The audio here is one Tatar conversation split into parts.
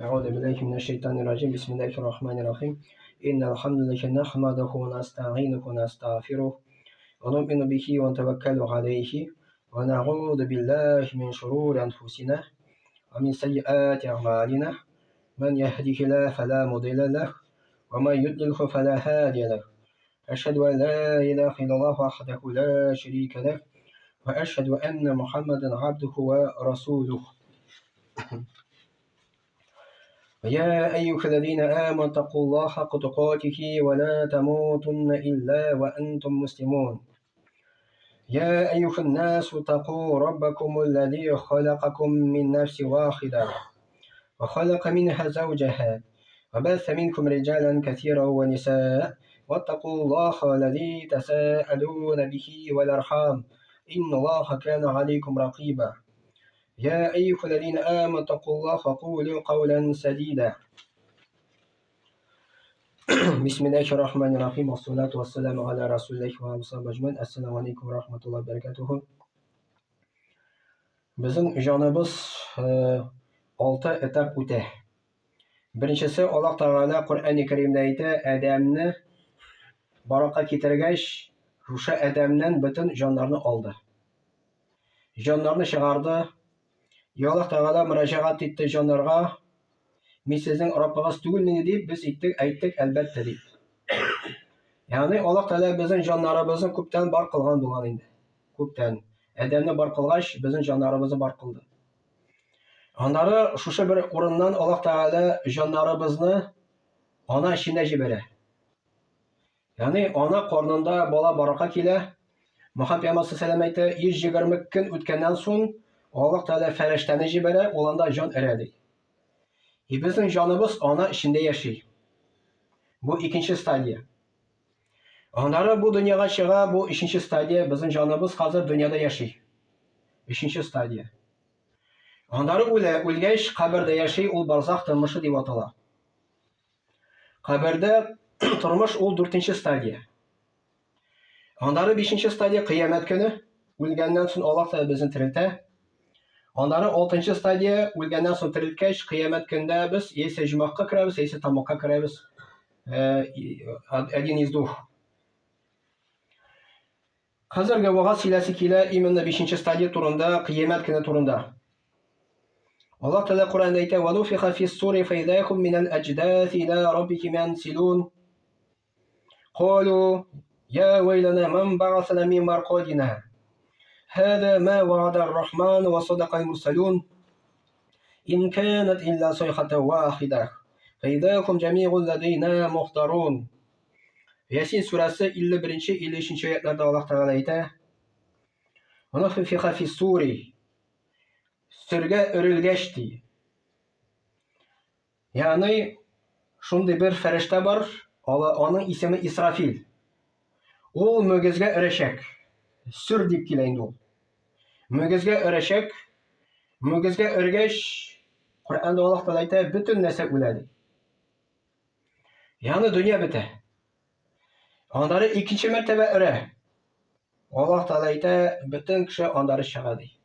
Әгъузу биллаһи минәш шайтанир раҗим. Бисмиллаһир рахманир рахим. Иннал хамдалиллаһи нахмадуху ва настаинуху ва настагъфирух ва нуъмину бихи ва натаваккалу алейхи ва нагъузу биллаһи мин шурури анфусина ва мин сайyiати аъмалина. Ман яһдихиллаһу фала мудилла лах ва ман юдлилху фала һадия лах. Әшһәду ан ла илаһа иллаллаһу вахдаху ла шәрика лах ва әшһәду анна Мухаммадан абдуху ва расулух. يا أيها الذين آمنوا اتقوا الله حق تقاته ولا تموتن إلا وأنتم مسلمون. يا أيها الناس اتقوا ربكم الذي خلقكم من نفس واحدة وخلق منها زوجها وبث منكم رجالا كثيرا ونساء واتقوا الله الذي تساءلون به والأرحام إن الله كان عليكم رقيبا. يا أيها الذين آمنوا اتقوا الله وقولوا قولا سديدا. بسم الله الرحمن الرحيم والصلاة والسلام على رسول الله وعلى صحبه أجمعين. Ассаламу алейкум рахматуллахи баракатуху. Безнең җаныбыз алты этап үтә. Беренчесе Аллаһ Тәгалә Коръәни Кәримдә әйтә, Адәмне баракка китергәч, шушы Адәмнән бөтен җаннарны алды. Җаннарны чыгарды. И Аллаһ Тәгалә мөрәҗәгать итте җаннарга, Мин сезнең Раббыгыз түгелмени дип, без әйттек, әйттек, әлбәттә дип. Ягъни Аллаһ Тәгалә безнең җаннарыбызны күптән бар кылган булган инде. Күптән. Адәмне бар кылгач, безнең җаннарыбызны бар кылды. Аннары шушы бер урыннан Аллаһ Тәгалә җаннарыбызны ана эченә җибәрә. Ягъни ана карнында бала баракка килә. Мөхәммәд пәйгамбәр саллаллаху әйтә, 120 көн үткәннән соң Аллаһ Тәгалә фәрештәне җибәрә, ул анда җан өрә ди. И безнең җаныбыз ана эчендә яши. Бу икенче стадия. Аннары бу дөньяга чыга, бу өченче стадия, безнең җаныбыз хәзер дөньяда яши. Өченче стадия. Аннары үлә, үлгәч кабердә яши, ул барзах тормышы дип атала. Кабердә тормыш ул дүртенче стадия. Аннары бишенче стадия кыямәт көне, үлгәннән соң Аллаһ Тәгалә безне терелтә. Аннары алтынчы стадия, үлгәннән соң терелткәч, кыямәт көндә без яисә җомахка керәбез, яисә тамакка керәбез. Э, один из двух. Хәзерге вагаз сөйләсе килә именно бишенче стадия турында, кыямәт көне турында. Аллаһ Тәгалә Коръәндә әйтә: "Ва нуфиха фис-сури фәйзахум минәл аҗдаси иля раббихим янсилун". Калу я вайлана ман бa'асана мин маркадина. Һада ма вa'ада ар-Рахман ва садака аль-мурсалун. Ин канат илля сайхата вахида. Фәйзахум җамигун ладайна мухтарун. Ясин сүрәсе 51-53 аятларда Аллаһ Тәгалә әйтә: Нуфиха фи сури. Сөргә өрелгәч ди. Ягъни шундый бер фәрештә бар, аның исеме Исрафил. Ул мөгезгә өрәчәк. Сүр дип килә инде ул. Мөгезгә өрәчәк. Мөгезгә өргәч, Коръәндә Аллаһ Тәгалә әйтә, бөтен нәрсә үлә ди. Ягъни дөнья бетә. Аннары икенче мәртәбә өрә. Аллаһ Тәгалә әйтә, бөтен кеше аннары чыга ди.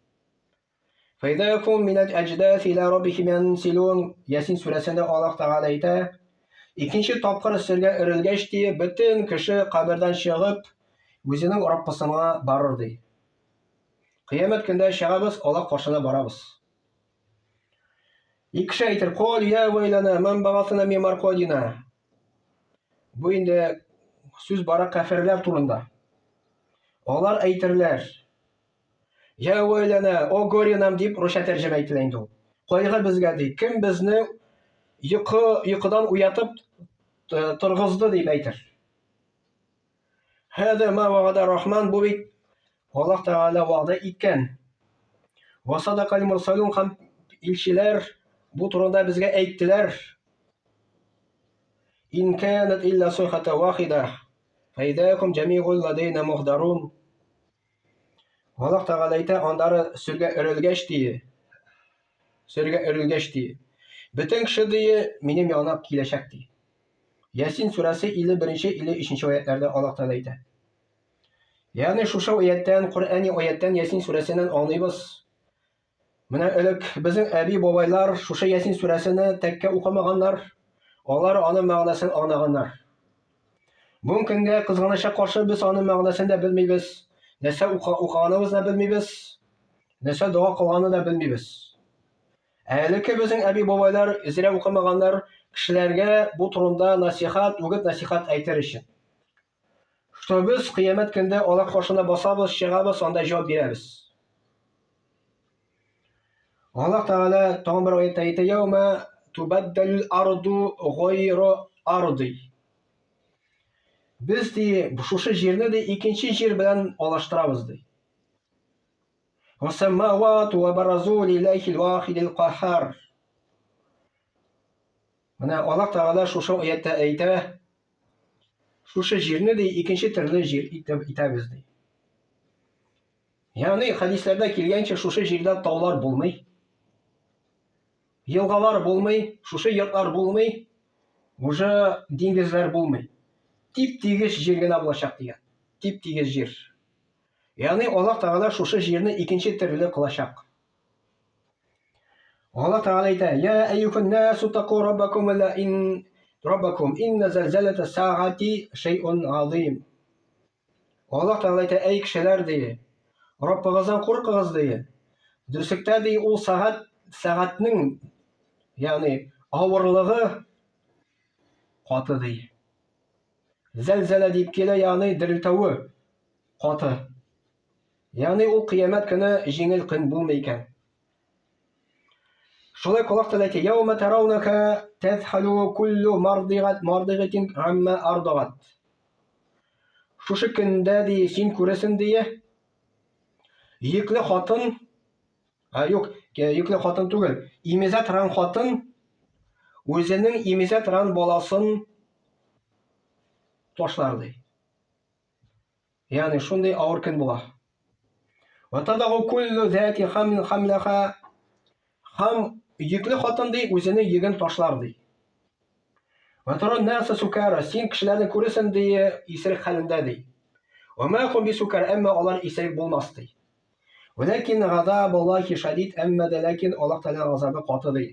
Фәйдәкум минәл әҗдәс илә раббихим янсилун. Ясин сүрәсендә Аллаһ Тәгалә әйтә, икенче тапкыр сергә өрелгәч ди, бөтен кеше кабердән чыгып, үзенең Раббысына барыр ди. Кыямәт көндә чыгабыз, Аллаһ каршына барабыз. И кеше әйтер, кол я вайлана, ман багасына ми маркодина. Бу инде сүз бара кафирләр турында. Алар әйтерләр, Я вайлана, о горе нам дип русча тәрҗемә ителә инде ул. Кайгы безгә ди, кем безне йокы йокыдан уятып э, торгызды дип әйтер. Һәдә ма вагада рахман бу бит Аллаһ Тәгалә вәгъдә иткән. Ва садакал мурсалун һәм илчеләр бу турында безгә әйттеләр. Ин канат илла сайхата вахида фәйдәкум җәмигул ладейна мухдарун. Аллаһ Тәгалә әйтә, аннары сөргә өрелгәч ди. Сөргә өрелгәч ди. Бөтен кеше ди минем янына киләчәк ди. Ясин сүрәсе 51-53 аятларда Аллаһ Тәгалә әйтә. Ягъни шушы аяттан, Коръәни аяттан Ясин сүрәсеннән аңлыйбыз. Менә элек безнең әби-бабайлар шушы Ясин сүрәсене тәккә укымаганнар, алар аның мәгънәсен аңлаганнар. Бүгенге көнгә кызганычка каршы без аның мәгънәсен дә белмибез, нәрсә укыганыбызны да белмибез, нәрсә дога кылганны да белмибез. Ә элекке безнең әби-бабайлар зря укымаганнар кешеләргә бу турында насихат, үгет-насихат әйтер өчен. Что без кыямәт көндә Аллаһ каршына басабыз, чыгабыз, анда җавап бирәбез. Аллаһ Тәгалә тагын бер аятта әйтә, "Яума тубаддалул арду гайра арди". Без ди шушы җирне ди икенче җир белән алыштырабыз ди. Вассамавату ва баразу лиллахил вахидил кахар. Менә Аллаһ Тәгалә шушы аятта әйтә, шушы җирне ди икенче төрле җир итеп итәбез ди. Ягъни хәдисләрдә килгәнчә шушы җирдә таулар булмый, елгалар булмый, шушы йортлар булмый, уже диңгезләр булмый. Тип-тигез җир генә булачак дигән. Тип-тигез җир. Ягъни Аллаһ Тәгалә шушы җирне икенче төрле кылачак. Аллаһ Тәгалә әйтә: "Я әйюһән насу таку раббакум ла ин раббакум инна залзалата саати шәйъун азим." Аллаһ Тәгалә әйтә: "Әй кешеләр, ди, Раббыгыздан куркыгыз, ди. Дөреслектә, ди, ул сәгать, сәгатьнең, ягъни авырлыгы каты, ди. Зәлзәлә дип килә, ягъни дерелтәве каты. Ягъни ул кыямәт көне җиңел көн булмый икән. Шулай Аллаһ Тәгалә әйтә: "Яума таrawнаха тәзхалу куллу мардигат мардигатин амма ардагат." Шушы көндә ди син күрәсең ди йөкле хатын, а юк, йөкле хатын түгел, имезә торган хатын үзенең имезә торган баласын ташлар ди. Ягъни шундый авыр көн була. Ва тадагу куллу зати хамлин хамлаха хам йөкле хатын ди үзенең йөген ташлар ди. Ва таран наса сукара син кешеләрне күрерсең ди исерек хәлендә ди. Ва ма хум бисукар әмма алар исерек булмас ди. Вәләкин газабуллахи шадид әмма дә ләкин Аллаһ Тәгаләнең газабы каты ди.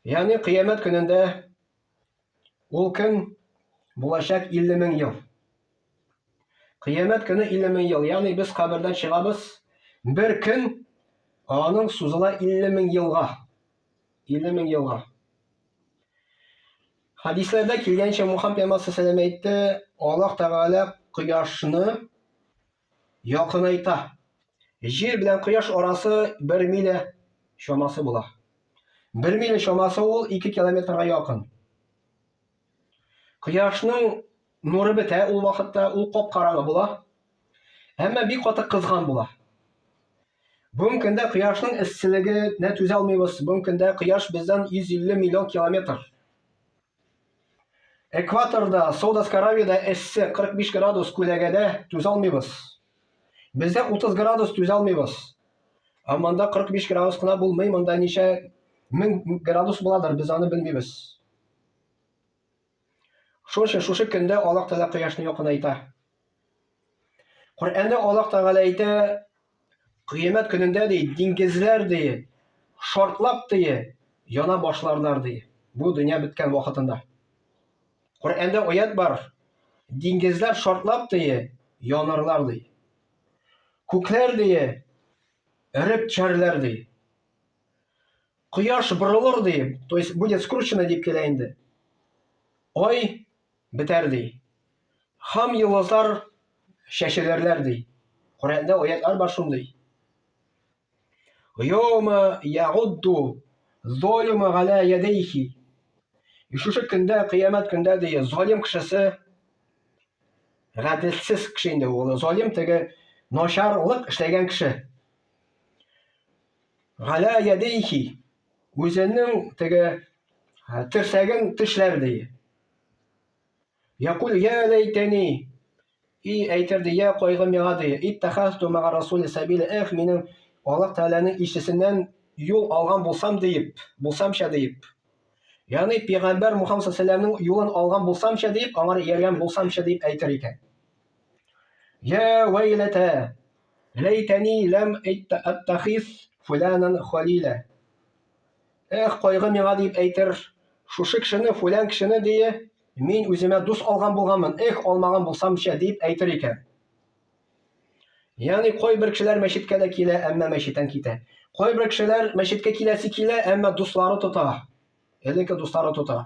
Ягъни кыямәт көнендә Ул көн булачак 50 мең ел. Кыямәт көне 50 мең ел. Ягъни без кабердән чыгабыз, бер көн аның сузыла 50 мең елга. 50 мең елга. Хадисләрдә килгәнчә Мухаммад пәйгамбәр саллаллаху әйтте, Аллаһ Тәгалә кояшны якынайта. Җир белән кояш арасы бер миля чамасы була. Бер миля чамасы ул 2 километрга якын. Кояшның нуры бетә ул вакытта, ул кап-караңгы була. Әмма бик каты кызган була. Бүгенге көндә кояшның эсселегенә түзә алмыйбыз. Бүгенге көндә кояш бездән 150 миллион километр. Экваторда, Саудовская Аравиядә эссе 45 градус күләгәдә түзә алмыйбыз. Бездә 30 градус түзә алмыйбыз. Ә монда 45 градус кына булмый, монда ничә мең градус буладыр, без аны белмибез. Шушы шушы көндә Аллаһ Тәгалә кояшны якынайта. Коръәндә Аллаһ Тәгалә әйтә, кыямәт көнендә ди, диңгезләр ди, шартлап ди, яна башларлар ди. Бу дөнья беткән вакытында. Коръәндә аят бар. Диңгезләр шартлап ди, янырлар ди. Күкләр ди, эреп төшәрләр ди. Кояш борылыр ди, то есть будет скручено дип килә инде. Ай бетәр ди. Хам йолдызлар чәчелерләр ди. Коръәндә аятлар бар шундый. Йома ягудду золима галя ядейхи. И шушы көндә, кыямәт көндә ди, залим кешесе гаделсез кеше инде ул. Залим теге начарлык эшләгән кеше. Галя ядейхи үзенең теге терсәген тешләр ди. Якул я ләйтәни. И әйтер ди, я кайгы миңа ди. Иттахасту мага расули сабила. Эх, минем Аллаһ Тәгаләнең илчесеннән юл алган булсам диеп, булсамча диеп. Ягъни пәйгамбәр Мухаммад саллаллаху юлын алган булсамча диеп, аңар ияргән булсамча дип әйтер икән. Я вәйләтә. Ләйтәни ләм әттахиз фулянан халилә. Эх, кайгы миңа дип әйтер, шушы кешене, фулән кешене дие, мин үземә дус алган булганмын, эх, алмаган булсамчы дип әйтер икән. Ягъни кайбер кешеләр мәчеткә дә килә, әмма мәчеттән китә. Кайбер кешеләр мәчеткә киләсе килә, әмма дуслары тота. Элекке дуслары тота.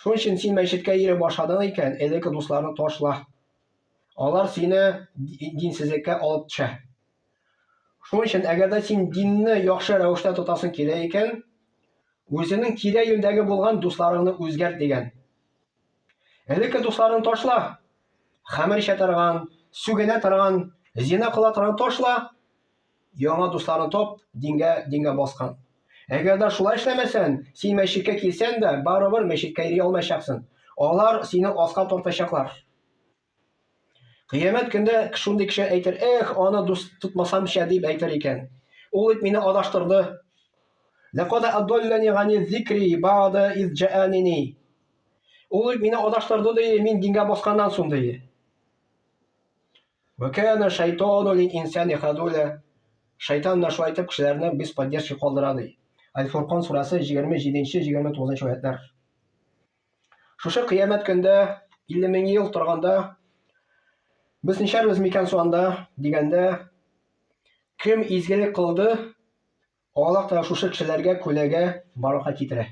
Шуның өчен син мәчеткә йөри башладың икән, элекке дусларны ташла. Алар сине динсезлеккә алып төшә. Шуның өчен, әгәр дә син динне яхшы рәвештә тотасың килә икән, үзеңнең тирә-юньдәге булган дусларыңны үзгәрт дигән. Элекке дусларыңны ташла. Хәмер эчә торган, сүгенә торган, зина кыла торган ташла. Яңа дусларны топ, дингә, дингә баскан. Әгәр дә шулай эшләмәсән, син мәчеткә килсән дә, барыбер мәчеткә йөри алмаячаксың. Алар сине аска тартачаклар. Кыямәт көндә шундый кеше әйтер, эх, аны дус тотмасамча дип әйтер икән. Ул бит мине адаштырды. Ләкад адаллани гани зикри ба'да из җаанини. Ул бит мине адаштырды ди, мин дингә басканнан соң ди. Ва кана шайтану лил инсани хадула. Шайтан менә шулай итеп кешеләрне без поддержка калдыра ди. Аль-Фуркан сүрәсе 27-29 аятлар. Шушы кыямәт көндә 50 мең ел торганда без ничәрбез микән соң анда дигәндә кем изгелек кылды, Аллаһ Тәгалә шушы кешеләргә күләгә барлыкка китерә.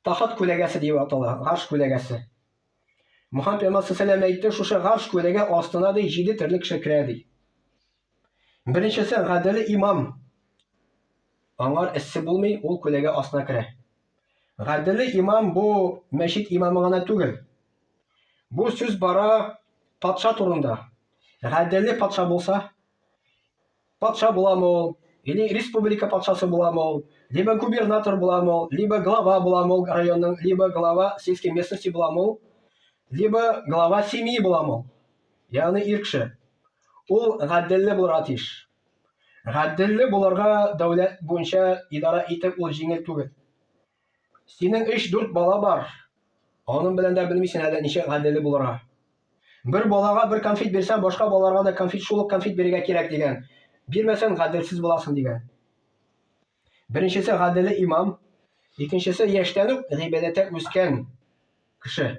Тахат күләгәсе дип атала, гарш күләгәсе. Мухаммад пәйгамбәр саллаллаху әйтте, шушы гарш күләгә астына ди җиде төрле кеше керә ди. Беренчесе гадел имам. Аңар эссе булмый, ул күләгә астына керә. Гаделе имам бу мәчет имамы гына түгел. Бу сүз бара патша турында. Гаделе патша булса, патша буламы ул, или республика патшасы буламы ул, либо губернатор буламы ул, либо глава буламы ул районның, либо глава сельской местности буламы ул, либо глава семьи буламы ул. Ягъни ир кеше. Ул гаделле булырга тиеш. Гаделле булырга дәүләт буенча идарә итеп ул җиңел түгел. Синең 3-4 бала бар. Аның белән дә белмисең әле ничек гаделле булырга. Бер балага бер конфет бирсәң, башка балаларга да конфет шул ук конфет бирергә кирәк дигән. Бирмәсәң, гаделсез буласың дигән. Беренчесе гаделле имам, икенчесе яшьтән үк гыйбадәттә үскән кеше.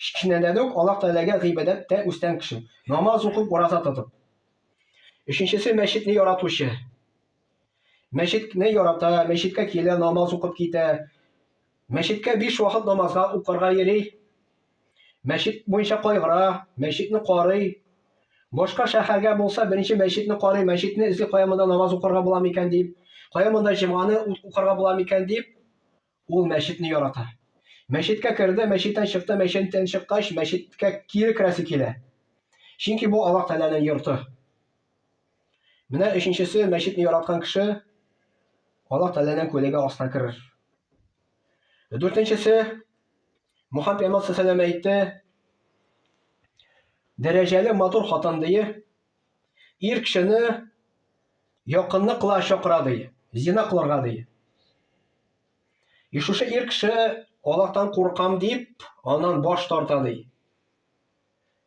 Кечкенәдән үк Аллаһ Тәгаләгә гыйбадәттә үскән кеше. Намаз укып, ураза тотып. Өченчесе мәчетне яратучы. Мәчетне ярата, мәчеткә килә, намаз укып китә. Мәчеткә биш вакыт намазга укырга йөри. Мәчет буенча кайгыра, мәчетне карый. Башка шәһәргә булса, беренче мәчетне карый, мәчетне эзли, кая монда намаз укырга була микән дип, кая монда җомганы укырга була микән дип, Ул мәчетне ярата. Мәчеткә керде, мәчеттән чыкты, мәчеттән чыккач, мәчеткә кире керәсе килә. Чөнки бу Аллаһ Тәгаләнең йорты. Менә өченчесе, мәчетне яраткан кеше Аллаһ Тәгаләнең күләгә астына керер. Дүртенчесе, Мухаммад пәйгамбәр саллаллаху әйтте, дәрәҗәле матур хатын дие, ир кешене якынны кыла чакыра ди, зина кылырга ди. И шушы ир кеше Аллаһтан куркам дип, аннан баш тарта ди.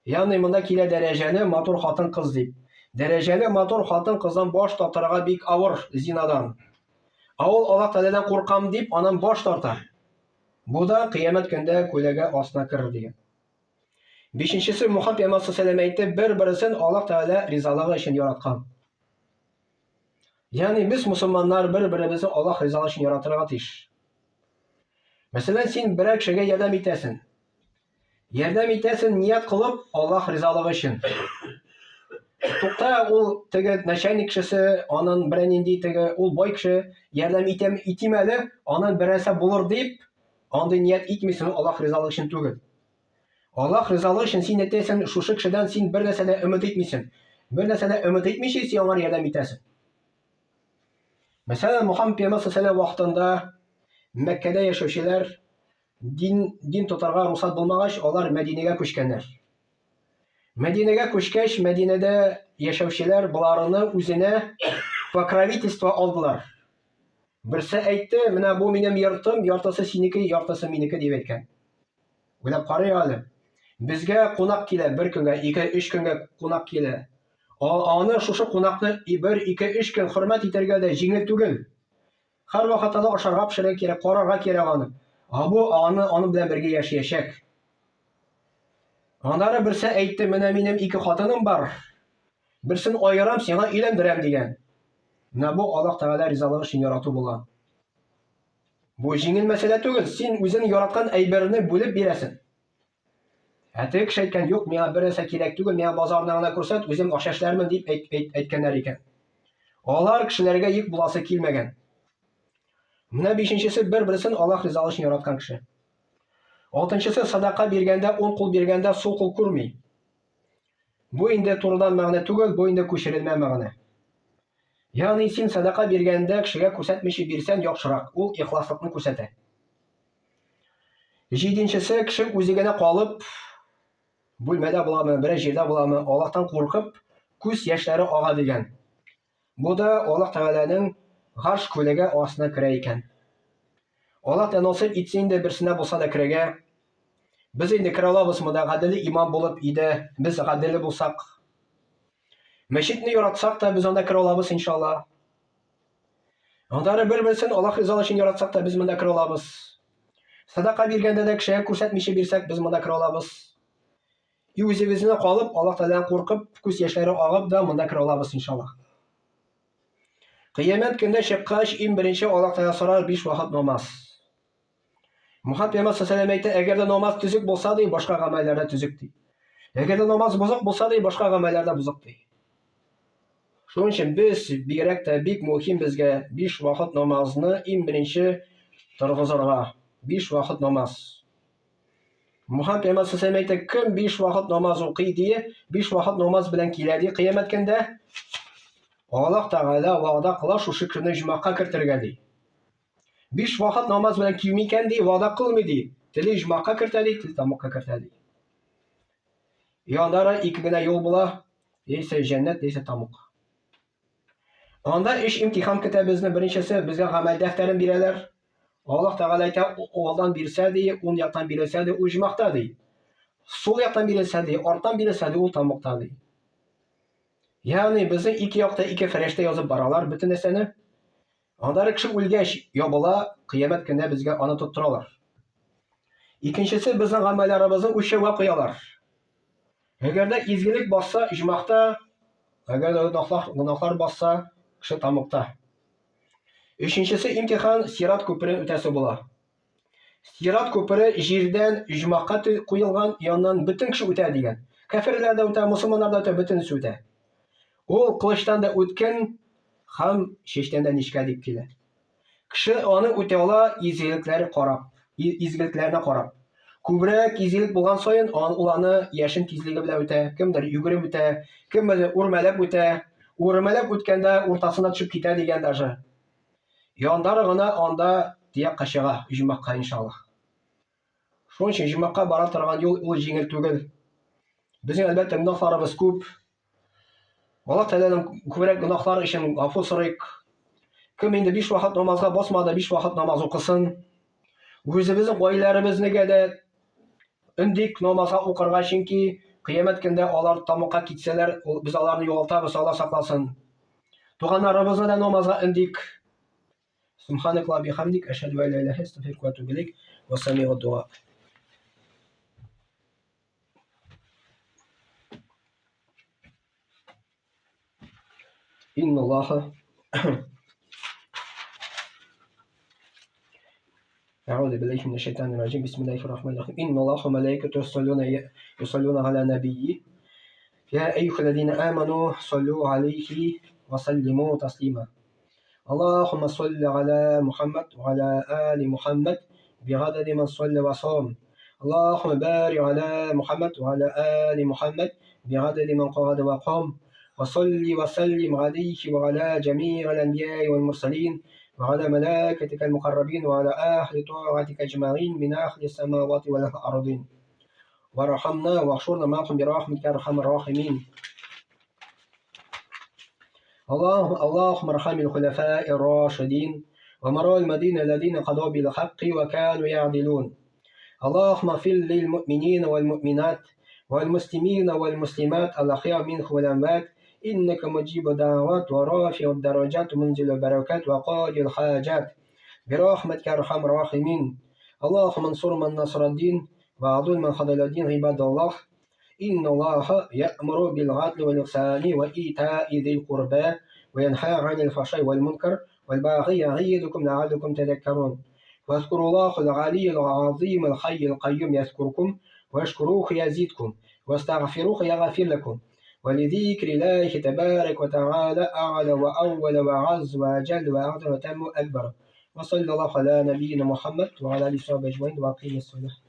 Ягъни монда килә дәрәҗәле матур хатын-кыз дип. Дәрәҗәле матур хатын-кыздан баш тартырга бик авыр зинадан. Ә ул Аллаһ Тәгаләдән куркам дип, аннан баш тарта. Бу да кыямәт көндә күләгә астына керер дигән. Бишенчесе Мухаммад пәйгамбәр саллаллаху әйтте, бер-берсен Аллаһ Тәгалә ризалыгы өчен яраткан. Ягъни без мусульманнар бер-беребезне Аллаһ ризалыгы өчен яратырга тиеш. Мәсәлән, син берәр кешегә ярдәм итәсең. Ярдәм итәсең ният кылып Аллаһ ризалыгы өчен. Тукта, ул теге начальник кешесе, анын берәр нинди теге ул бай кеше, ярдәм итәм, итим әле, анын берәрсе булыр дип, андый ният итмисең, Аллаһ ризалыгы өчен түгел. Аллаһ ризалыгы өчен син әйтәсең, шушы кешедән син бер нәрсә дә өмет итмисең. Бер нәрсә дә өмет итмичә син аңар ярдәм итәсең. Мәсәлән, Мухаммад пәйгамбәр саллаллаху вакытында Мәккәдә яшәүчеләр дин дин тотарга рөхсәт булмагач, алар Мәдинәгә күчкәннәр. Мәдинәгә күчкәч, Мәдинәдә яшәүчеләр боларны үзенә покровительство алдылар. Берсе әйтте, менә бу минем йортым, яртысы синеке, яртысы минеке дип әйткән. Уйлап карыйк әле. Безгә кунак килә бер көнгә, ике, өч көнгә кунак килә. Аны шушы кунакны бер, ике, өч көн хөрмәт итәргә дә җиңел түгел. Һәр вакытта да ашарга пешерергә кирәк, карарга кирәк аны. Ә бу аны аның белән бергә яшәячәк. Аннары берсе әйтте, менә минем ике хатыным бар. Берсен аерам, сиңа өйләндерәм дигән. Менә бу Аллаһ Тәгалә ризалыгы өчен ярату була. Бу җиңел мәсьәлә түгел. Син үзең яраткан әйберне бүлеп бирәсең. Ә теге кеше әйткән, юк, миңа бер нәрсә кирәк түгел, миңа базарны гына күрсәт, үзем акча эшләрмен дип әйт, әйт, әйткәннәр икән. Алар кешеләргә йөк буласы килмәгән. Менә бишенчесе бер-берсен Аллаһ ризалыгы өчен яраткан кеше. Алтынчысы садака биргәндә, уң кул биргәндә сул кул күрми. Бу инде турыдан мәгънә түгел, бу инде күчерелмә мәгънә. Ягъни син садака биргәндә кешегә күрсәтмичә бирсән яхшырак, ул ихласлыкны күрсәтә. Җиденчесе, кеше үзе генә калып, бүлмәдә буламы, берәр җирдә буламы, Аллаһтан куркып, күз яшьләре ага дигән. Бу да Аллаһ Тәгаләнең гарш күләгә астына керә икән. Аллаһ та насыйп итсен инде берсенә булса да керергә. Без инде керә алабыз монда гаделе имам булып иде, без гаделе булсак. Мәчетне яратсак та без анда керә алабыз иншалла. Аннары бер-берсен Аллаһ ризалыгы өчен яратсак та без монда керә алабыз. Садака биргәндә дә кешегә күрсәтмичә бирсәк, без монда керә алабыз. И үзебезне калып, Аллаһ Тәгаләдән куркып, күз яшьләре агып да монда керә алабыз иншаллаһ. Кыямәт көндә чыккач, иң беренче Аллаһ Тәгалә сорар биш вакыт намаз. Мөхәммәд пәйгамбәр саллаллаху әйтә, әгәр дә намаз төзек булса ди, башка гамәлләр дә төзек ди. Әгәр дә намаз бозык булса ди, башка гамәлләр дә бозык ди. Шуның өчен без бигрәк тә бик мөһим безгә биш вакыт намазны иң беренче торгызырга. Биш вакыт намаз. Мөхәммәд пәйгамбәр саллаллаху әйтә, кем биш вакыт намаз укый ди, биш вакыт намаз белән килә ди кыямәт көндә, Аллаһ Тәгалә вәгъдә кыла шушы көнне җомакка кертергә ди. Биш вакыт намаз белән килми икән ди, вәгъдә кылмый ди. Теле иҗмакка кертә ди, теле тамакка кертә ди. И аннары ике генә юл була, яисә җәннәт, яисә тамук. Анда өч имтихан көтә безне. Беренчесе безгә гамәл дәфтәрен бирәләр. Аллаһ Тәгалә әйтә, алдан бирсә ди, уң яктан бирелсә ди, ул иҗмакта ди. Сул яктан бирелсә ди, арттан бирелсә ди, ул тамукта ди. Ягъни безнең ике якта ике фәрештә язып баралар бөтен нәрсәне. Аннары кеше үлгәч ябыла, кыямәт көндә безгә аны тоттыралар. Икенчесе безнең гамәлләребезне үлчәүгә куялар. Әгәр дә изгелек басса, иҗмахта, әгәр дә гөнаһлар, гөнаһлар басса, кеше тамукта. Өченчесе имтихан сират күперен үтәсе була. Сират күпере җирдән иҗмахка куелган, яннан бөтен кеше үтә дигән. Кәферләр дә үтә, мусульманнар да үтә, бөтенесе үтә. Ул кылычтан да үткен һәм чәчтән дә нечкә дип килә. Кеше аны үтә ала изгелекләре карап, изгелекләренә карап. Күбрәк изгелек булган саен, ул аны яшен тизлеге белән үтә, кемдер йөгереп үтә, кемдер үрмәләп үтә. Үрмәләп үткәндә уртасына төшеп китә дигән даже. Яндары гына анда тиякка чыга, оҗмахка иншаллаһ. Шуның өчен оҗмахка бара торган юл ул җиңел түгел. Безнең әлбәттә гөнаһларыбыз күп. Аллаһ Тәгаләнең күбрәк гөнаһлар өчен гафу сорыйк. Кем инде биш вакыт намазга басмады, биш вакыт намаз укысын. Үзебезнең гаиләләребезнегә дә өндик намазга укырга, чөнки кыямәт көндә алар тамакка китсәләр, без аларны югалтабыз, Алла сакласын. Туганнарыбызны да намазга өндик. Субханак ла бихамдик, әшһәдү ән ла илаһа астагфирука ва атубу илейк. Ва самигу дуа. Инна Аллаха أعوذ بالله من الشيطان الرجيم بسم الله الرحمن الرحيم إن الله وملائكته يصلون يصلون على نبيه يا أيها الذين آمنوا صلوا عليه وسلموا تسليما اللهم صل على محمد وعلى آل محمد بعدد من صلى وصام اللهم بارك على محمد وعلى آل محمد بعدد من قعد وقام وصل وسلم عليه وعلى جميع الأنبياء والمرسلين وعلى ملائكتك المقربين وعلى أهل طاعتك أجمعين من أهل السماوات والأرضين وارحمنا واحشرنا معهم برحمتك أرحم الراحمين اللهم اللهم ارحم الخلفاء الراشدين ومراء المدينة الذين قضوا بالحق وكانوا يعدلون اللهم اغفر للمؤمنين والمؤمنات والمسلمين والمسلمات الأحياء منهم والأموات إنك مجيب الدعوات ورافع الدرجات ومنزل البركات وقاضي الحاجات برحمتك أرحم الراحمين. اللهم انصر من نصر الدين وأضل من خذل الدين. عباد الله، إن الله يأمر بالعدل والإحسان وإيتاء ذي القربى وينهى عن الفحشاء والمنكر والبغي يعظكم لعلكم تذكرون. واذكروا الله العلي العظيم الحي القيوم يذكركم، واشكروه يزيدكم، واستغفروه يغفر لكم. ولذكر الله تبارك وتعالى أعلى وأول وعز وأجل وأعظم وتم أكبر. وصلى الله على نبينا محمد وعلى آله وصحبه أجمعين وأقيم الصلاة.